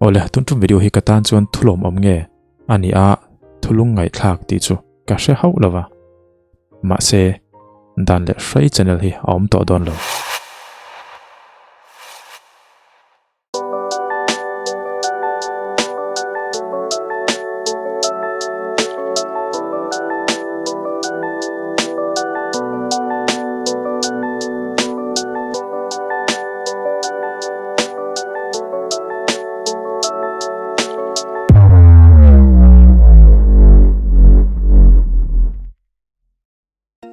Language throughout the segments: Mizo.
Awle, tun tum video hi ka tan chuan thulawm awm nge a ni a, thulung ngaihthlak tih chu ka hre hauh lo va. Mahse, dan leh hrai channel hi a awm tawh dawn lo.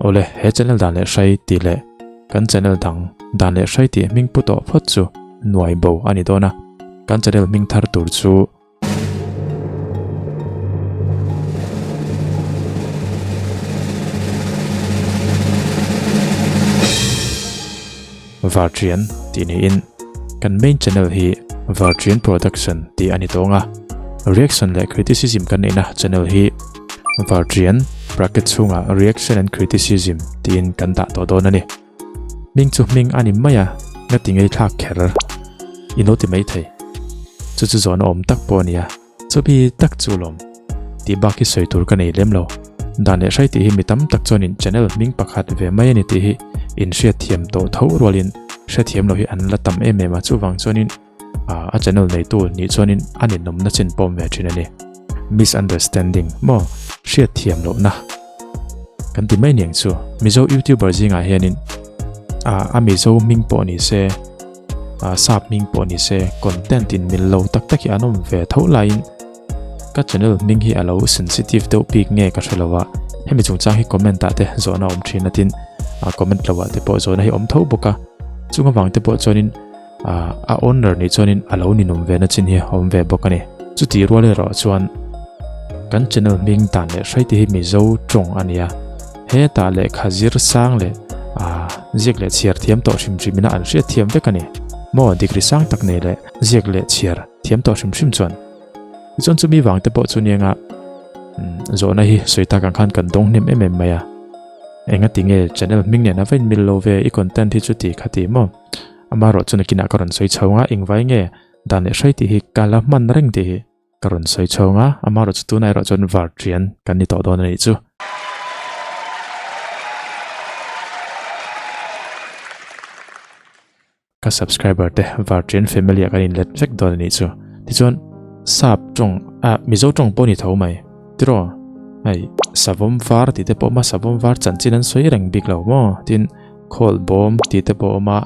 Awle, he channel dan leh hrai tih leh kan channel dang dan leh hrai tih hming pu tawh phawt chu nuai bo a ni dawn a, kan channel hming thar tur chu Varṭian tih niin kan main channel hi Varṭian Production tih a ni tawng a, reaction leh criticism kan neihna channel hi Varṭian bracket chhungah reaction and criticism tiin kan dah tawh dawn a ni. Hming chu hming a ni mai a, nga ti ngei thlak kher i lo ti mai thei. Chu chu zawn awm tak pawh a nia, chumi tak chu lawm tih bak hi sawi tur ka nei lem lo. Dan leh hrai tih hi mi tam tak chuanin channel hming pakhat ve mai a ni tih hi inhriatthiam tawh tho rualin hrethiam lo hi an la tam em em a, chuvang chuanin a channel neitu nih chuanin a ninawmna chin pawm ve thin a ni. Misunderstanding maw hriatthiam lohna kan ti mai niang chu. Mizo youtuber zingah hianin a Mizo hming pawh ni se, sap hming pawh ni se content in mil lo tak tak hi an awm ve tho laiin ka channel hming hi a lo sensitive deuh bik nge ka hre lo a, hemi chungchang hi comment ah te zawhna awm thin a tin comment lo ah te pawh zawhna hi awm tho bawk a, chung avang te pawh chuanin a owner nih chuanin a lo ninawm ve na chin hi a awm ve bawk a ni. Chutih rual erawh chuan kan channel hming dan leh hraite hi Mizo tawng a nia. Hetah lehkha zir sang leh ziak leh chhiar thiam tawh hrim hrim ina an hriat thiam vek a ni. Maw degree sang tak nei leh ziak leh chhiar thiam tawh hrim hrim chuan. Tichuan chumi vang te pawh chu nianga zawhna hi sawi tak ang khan kan dawng hnem em em mai a. Engati nge channel hming nen a va inmil lo ve i content hi chuti khati maw? Amaherawh chu nakinah ka rawn sawi chho ang a, engvai nge dan leh hrai tih hi ka la hman reng tih hi ka rawn sawi chho ang a, amaherawh chu tunah erawh chuan var ṭian kan ni tawh dawn a nih chu. Ka subscriber te var ṭian family ah kan inlet vek dawn a nih chu. Tichuan sap ṭawng ah Mizo ṭawng pawh a ni tho mai tiraw? Hei savawm var tih te pawh awm a, savawm var chanchin an sawi reng bik lo maw? Tin. Khawl bawm tih te pawh a awm a,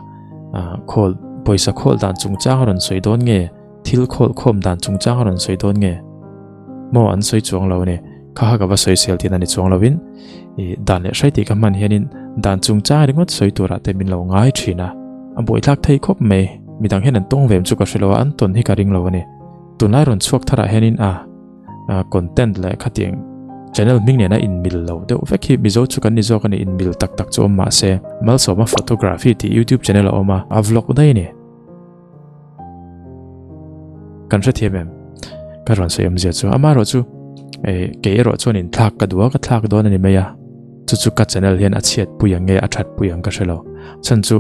ah khawl pawisa khawl dan chungchang a rawn sawi dawn nge, thil khawl khawm dan chungchang a rawn sawi dawn nge maw an sawi chuang lo a ni. Kha kha ka va sawi sel tihna ni chuang lovin ih dan leh hrai tih ka hman hianin dan chungchang ringawt sawi turah te min lo ngai thin a, a buaithlak thei khawp mai. Midang hian an tawng ve chu ka hre lo a, an tawn hi ka ring lo a ni. Tunlai rawn chhuak tharah hianin a. Content leh khatiang channel hming nena inmil lo deuh vek hi Mizo chu kan ni zawk a ni inmil tak tak chu awm mahse Malsawma photography tih YouTube channel a awm a a vlog daih a ni. Kan hrethiam em? Ka rawn sawi awmzia chu amaherawh chu eh kei erawh chuan inthlak ka duh a ka thlak dawn a ni mai a chu chu ka channel hian a chhiat pui ang nge a that pui ang ka hre lo chhan chu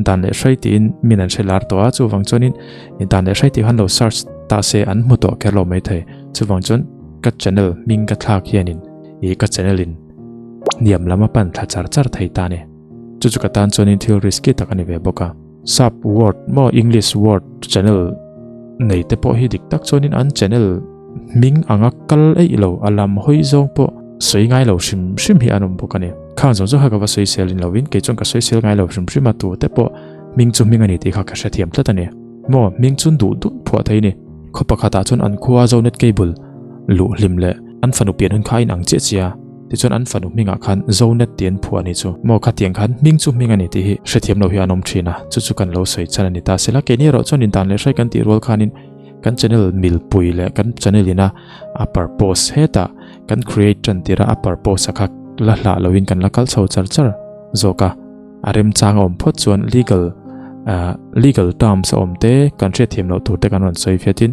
dan leh hrai tiin min an hre lar tawh a chuvang chuanin dan leh hrai tih khan lo search ta se an hmu tawh kher lo mai thei chuvang chuan ka channel hming ka thlak hianin ih ka channel in hniam lam a pan thla char char thei ta a ni chu chu ka tan chuanin thil risky tak a ni ve bawk a sap word maw english word channel nei te pawh hi dik tak chuanin an channel hming anga kal eih lo a lam hawi zawng pawh sawi ngai lo hrim hrim hi an awm bawk a ni. Khang zawng zawng kha ka va sawi sel in lovin kei chuan ka sawi sel ngai lo hrim hrim a tu te pawh hming chu hming a ni tih kha ka hrethiam tlat a ni. Maw hming chun duh duh phuah thei a ni. Khaw pakhatah chuan an khua Zonet Cable luh hlim leh an fanu pian hun kha a inang chiah chiah a, tichuan an fanu hmingah khan Zonet tih an phuah a nih chu. Maw khatiang khan hming chu hming a ni tih hi hrethiam lo hi an awm thin a, chu chu kan lo sawi chan a ni ta sela keini erawh chuan indan leh hrai kan tih rual khanin kan channel milpui leh kan channel ina a purpose hetah kan create tan tir a a purpose a kha la hlah loin kan la kal chho char char zawk a a remchang a awm phawt chuan legal ah legal terms a awm te kan hriatthiam loh tur te kan rawn sawi fiatin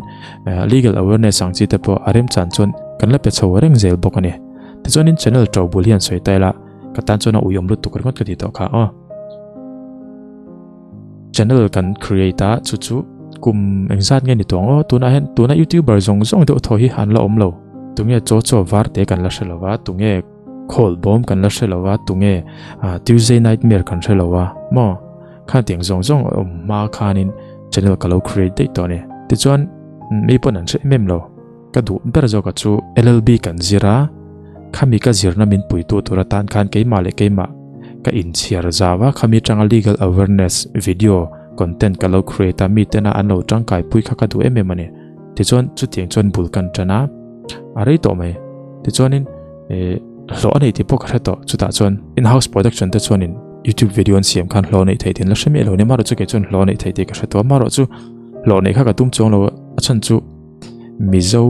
ah legal awareness ang chi te pawh a remchan chuan kan la pe chho reng zel bawk a ni tichuanin channel to bul hian sawi ta ila ka tan chuan a uiawm lutuk ringawt ka ti tawh kha aw. Channel kan create a chu chu. kum engzat nge ni tawh ang aw tunah hian tuna youtuber zawng zawng deuh thaw hi an la awm lo tunge chaw chaw var te kan la hre lo va tunge khawl bawm kan la hre lo va tunge Tuesday nightmare kan hre lo va maw khatiang zawng zawng a awm hma khanin channel ka lo create daih tawh a ni tichuan mi pawn an hre em em lo ka duh ber zawk a chu LLB kan zir a khami ka zirna min puitu tur atan khan keimah leh keimah ka inchhiar zau a khami atanga legal awareness video content ka lo create a mi tena an lo tangkai pui kha ka duh em em a ni tichuan chutiang chuan bul kan tan a a rei tawh mai tichuanin eh hlawh a nei tih pawh ka hre tawh chutah chuan in house production te chuanin youtube video an siam khan hlawh neih theih tih an la hre miah lo nia marawh chu kei chuan hlawh neih theih tih ka hre tawh a marawh chu hlawh neih kha ka tum chuang lo a chhan chu Mizo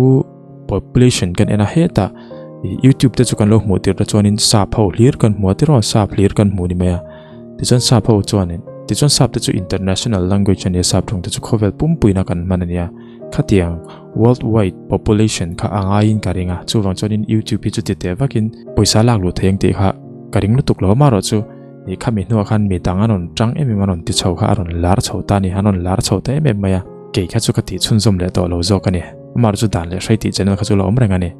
population kan en a hetah youtube te chu kan lo hmuh tir te chuanin sap ho hlir kan hmu a tiraw sap hlir kan hmu ni mai a tichuan sap ho chuanin tichuan sap te chu international language a nia sap tawng te chu khawvel pumpuina kan hman a nia khatiang world wide population kha a ngaiin ka ring a chuvang chuanin youtube hi chu ti teh vakin pawisa lak luh thei ang tih kha ka ring lutuk lo amaherawhchu ih khami hnuah khan mi dang a rawn tang em em a rawn ti chho kha a rawn lar chho ta a ni a rawn lar chho ta em em mai a kei kha chu ka tih chhunzawm leh tawh lo zawk a ni amaherawhchu chu dan leh hrei tih channel kha chu la awm reng a ni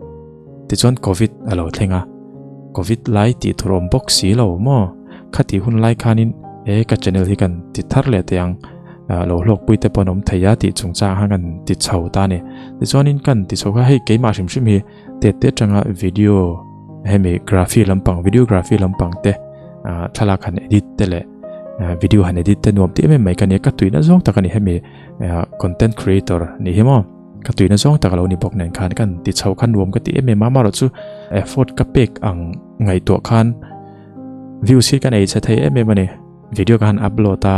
tichuan covid a lo thleng a covid lai tih tur awm bawk si lo maw khati hun lai khanin e ka channel hi kan ti thar leh teh ang lo hlawkpui te pawh an awm thei a tih chungchang khan kan ti chho ta a ni tichuanin kan ti chho kha hei keimah hrim hrim hi Tet te atanga video hemi graphy lampang videography lampang te thlalak han edit te leh video han edit te nuam tih em em mai ka nia ka tuina zawng tak a ni hemi content creator ni hi maw ka tuina zawng tak a lo ni bawk nen khan kan ti chho khan nuam ka ti em em a amaherawh chu effort ka pek ang ngaihtuah khan views hi kan ei chhe thei em em a ni video ka han upload a.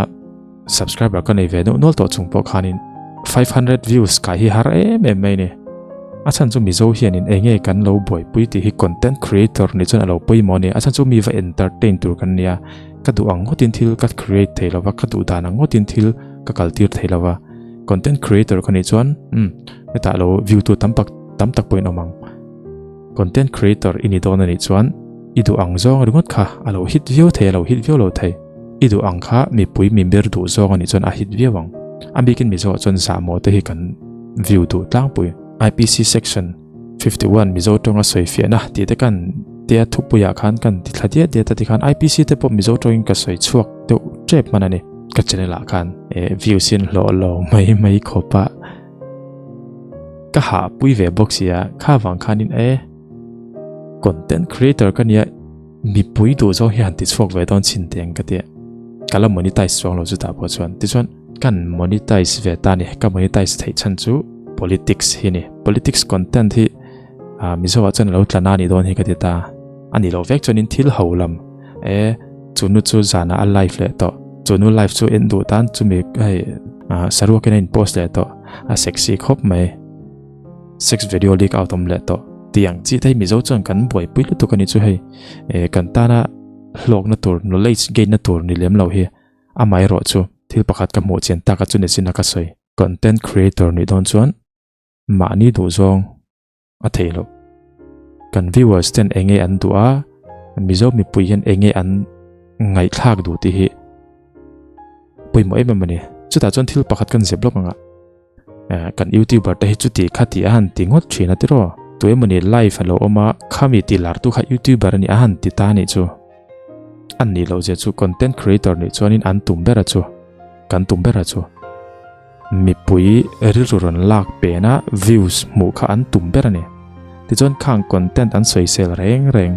Subscriber ka nei ve nual nual tawh chung pawh khanin 500 views kai hi har em em mai ni. A chhan chu Mizo hianin enge kan lo buaipui tih hi content creator nih chuan a lo pawimawh a ni. A chhan chu mi va entertain tur kan nia. Ka duh ang ngawtin thil ka create thei lova, ka duh dan ang ngawtin thil ka kaltir thei lova. Content creator ka nih chuan umm hetah lo view tu tam tak tam tak pawhin awm ang. Content creator i ni dawn a nih chuan i duh ang zawng ringawt kha a lo hit viau thei a lo hit viau lo thei. I duh ang kha mipui mimir duh zawng a nih chuan a hit viau ang. A bikin Mizo ah chuan zahmawh te hi kan view duh tlangpui. IPC section 51 Mizo tawnga sawi fiahna tih te kan tia thupuiah khan kan ti thla diat diat a tikhan IPC te pawh Mizo tawngin ka sawi chhuak deuh tep hman a ni. Ka channel ah khan views hi an hlawh lo mai mai khawp a. Ka hahpui ve bawk sia kha vang khanin e content creator ka nia. Mipui duh zawng hi han ti chhuak ve dawn chhin teh ang ka ti a, ka la monetize chuang lo chutah pawh chuan. Tichuan kan monetize ve ta a ni, ka monetize theih chhan chu politics hi a ni. Politics content hi ah Mizoah chuan a lo tla na a nih dawn hi ka ti ta. A nih loh vek chuanin thil ho lam e chu nu chu zanah a live leh tawh, chu nu live chu en duh tan chumi hei ah saruakin a in post leh tawh, a sexy khawp mai. Sex video leak out awm leh tawh tih ang chi te hi Mizo chuan kan buaipui lutuk a nih chu hei eh kan tana hlawkna tur knowledge gain na tur ni lem lo hi amaherawh chu thil pakhat ka hmuh chian tak a chu ni sin a ka sawi. Content creator nih dawn chuan mahni duh zawng a theih loh. Kan viewers ten enge an duh a Mizo mipui hian enge an ngaihthlak duh tih hi pawimawh em em a ni. Chutah chuan thil pakhat kan zep lawk ang a. Kan youtuber te hi chuti kha ti a han ti ngawt thin a tiraw tu emawni live a lo awm a khami ti lar tu kha youtuber a ni a han ti ta anih chu an nih loh zia chu content creator nih chuanin an tum ber a chu kan tum ber a chu mipui rilru rawn lak pen a views hmuh kha an tum ber a ni tichuan khang content an sawisel reng reng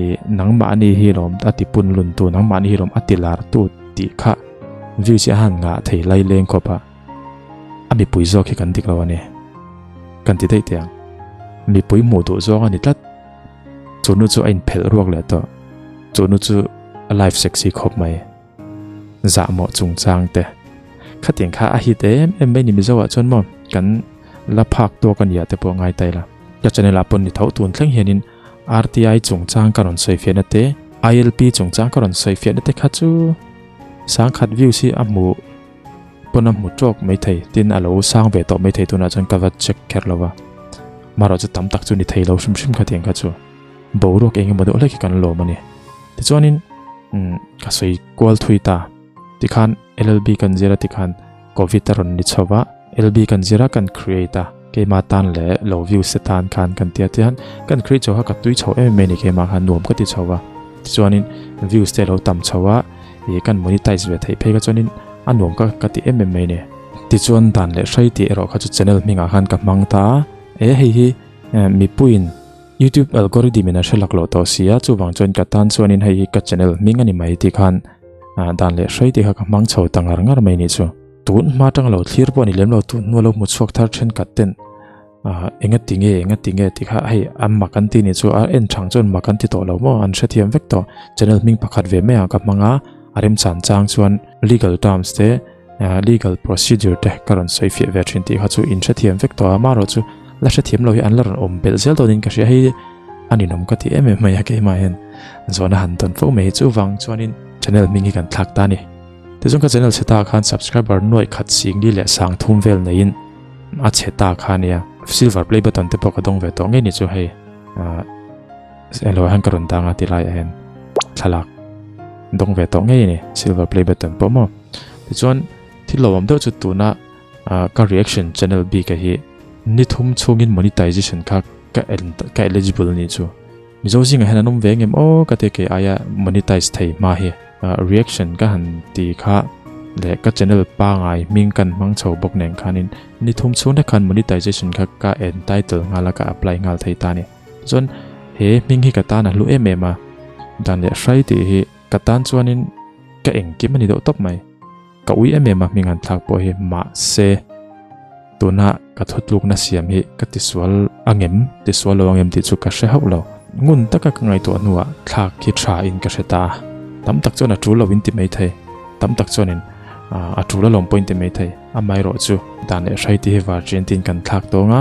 ih nangmahni hi lawm a ti pun lun tu nangmahni hi lawm a ti lar tu tih kha views hi a han ngah thei lai leng khawp a. A mipui zawk hi kan dik lo a ni. Kan ti daih teh ang. Mipui hmuh duh zawng a ni tlat. Chu nu chu a inphelh ruak leh tawh. Chu nu chu a live sexy khawp mai. Zahmawh chungchang te. Khatiang kha a hit em em mai ni Mizo ah chuan maw kan la phak tawk a nia te pawh ngai ta ila. Ka channel ah pawn ni tho tun thleng hianin RTI chungchang ka rawn sawi fiahna te, ILP chungchang ka rawn sawi fiahna te kha chu sangkhat views hi a hmuh pawn a hmu tawk mai thei tin a lo sang ve tawh mai thei tunah chuan ka va check kher lo va marawh chu tam tak chu ni thei lo hrim hrim kha tiang kha chu boruak eng emaw deuh hlek hi kan lawm a ni tichuanin umm ka sawi kual thui ta tikhan LLB kan zir a tikhan covid a rawn ni chho va. LB kan zir a kan create a keima tan leh lo views te tan khan kan tia tian kan create chho kha ka tui chho em em mai a ni keimah khan nuam ka ti chho a tichuanin views te a lo tam chho a ih kan monetize ve theih phei kha chuanin a nuam ka ka ti em em mai a ni. Tichuan dan leh hrai tih erawh kha chu channel hmingah khan ka hmang ta a e hei hi mipuiin YouTube algorithm in a hre lak loh tawh si a chuvang chuan ka tan chuanin hei hi ka channel hming a ni mai tih khan dan leh hrai tih kha ka hmang chho ta ngar ngar mai a nih chu. Tun hma tang lo thlir pawh a ni lem lo tun hnua lo hmu chhuak thar thenkhat ten ah enga ti nge enga ti nge tih kha hei a mak an ti nih chu a en thang chuan mak an ti tawh lo maw an hrethiam vek tawh channel hming pakhat ve mai ah ka hmang a a remchan chang chuan legal terms te ah legal procedure te ka rawn sawi fiah ve thin tih kha chu in hrethiam vek tawh a amaherawh chu la hrethiam lo hi an la rawn awm belh zel dawnin ka hria hei a ninawm ka ti em em mai a keimah hian zawhna han tawn fo mai hi chuvang chuanin channel hming hi kan thlak ta a ni. Tichuan ka channel chhe ta khan subscriber nuaih khat singli leh sang thum vel neiin a chhe ta kha nia. Silver play button te pawh ka dawng ve tawh ngei ni chu hei ah elo ah hian ka rawn dang a ti laiah hian thlalak dawng ve tawh ngei ni silver play button pawh maw. Tichuan thil lo awm deuh chu tuna ah ka reaction channel bik a hi ni thum chhungin monetization kha ka ka eligible a nih chu. Mizo zingah hian an awm ve ngem aw ka ti kei aia monetize thei hma hi reaction ka han ti kha leh ka channel pangai hming kan hmang chho bawk nen khanin ni thum chhung te khan monetization kha ka entitle nghal a ka apply nghal thei ta a ni. Chuan he hming hi ka tan a hlu em em a dan leh hrai tih hi ka tan chuanin ka engkim a ni deuh tawp mai. Ka ui em em a hming han thlak pawh hi mahse tuna ka thutlukna siam hi ka tisual angem tisual lo angem tih chu ka hre hauh lo. Ngun taka ka ngaihtuah hnuah thlak hi tha in ka hre ta a, tam tak chuan a tul lo in ti mai thei, tam tak chuanin a tul alawm pawh in ti mai thei. Amaherawh chu dan leh hrai tih hi varṭian tiin kan thlak tawng a,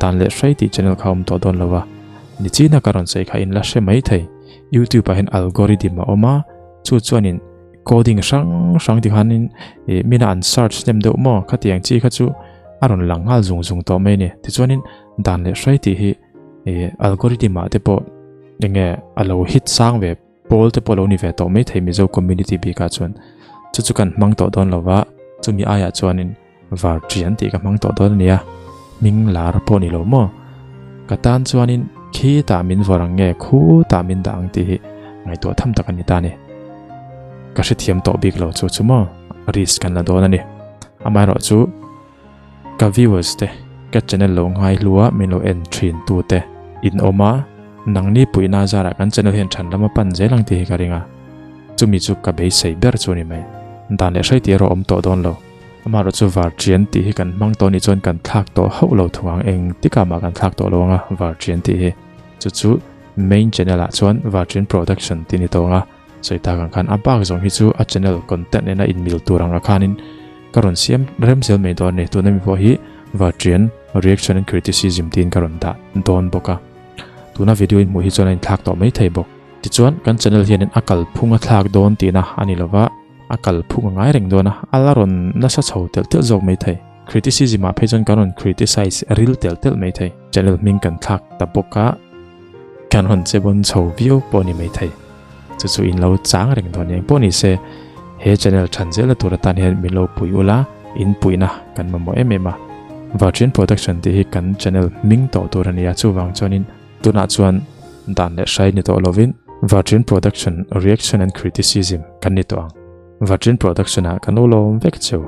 dan leh hrai tih channel kha a awm tawh dawn lo a, nichina ka rawn sawi kha in la hre mai thei. YouTube ah hian algorithm a awm a, chu chuanin Coding hrang hrang ti khanin ih mina an search hnem deuh maw khatiang chi kha chu a rawn lang nghal zung zung tawh mai a ni. Tichuanin dan leh hrai tih hi ih algorithm ah te pawh enge a lo hit sang ve pawl te pawh a lo ni ve tawh mai thei Mizo community bikah chuan chu chu kan hmang tawh dawn lo va chumi aiah chuanin Var ṭian tih ka hmang tawh dawn a nia, hming lar pawh ni lo maw? Ka tan chuanin khi tah min vawr ang nge khu tah min dah ang tih hi ngaihtuah tham tak a ni ta ni. Ka hrethiam tawh bik lo chu chu maw risk kan la dawn a ni. Amaherawh chu ka viewers te ka channel lo ngai hlua min lo en thin tu te in awm a, nangni puihna zarah kan channel hian than lam a pan zel ang tih hi ka ring a, chumi chu ka beisei ber chu a ni mai. Dan leh hrai tih erawh a awm tawh dawn lo. Amaherawh chu varṭian tih hi kan hmang tawh anih chuan kan thlak tawh hauh lo thung ang, eng tikah mah kan thlak tawh lo ang a varṭian tih hi. Chu chu main channel ah chuan Varṭian Production tih a ni tawh ang a, sawi tak ang khan a bak zawng hi chu a channel content nena inmil tur ang a khanin ka rawn siam rem zel mai dawn a ni. Tuna mi pawh hi Varṭian Reaction and Criticism tiin ka rawn dah dawn bawk a, tuna video in hmuh hi chuan a inthlak tawh maithei bawk. Tichuan kan channel hianin a kalphung a thlak dawn tihna a ni lova. A kal phung a ngai reng dawn a, a la rawn nasa chho telh telh zawk mai thei. Criticism ah phei chuan kan rawn criticize ril telh telh mai thei. Channel hming kan thlak ta bawk a, kan rawn che bawn chho viau pawh a ni mai thei. Chu chu in lo chang reng dawn eng pawh ni se, he channel than zelna tur atan hian min lo pui ula, in puihna kan mamawh em em a. Varṭian Production tih hi kan channel hming tawh tur a ni a, chuvang chuanin Tunah chuan dan leh hrai ni tawh lovin Virgin Production Reaction and Criticism kan ni tawh ang. Virgin Production ah kan lo lawm vek cheu.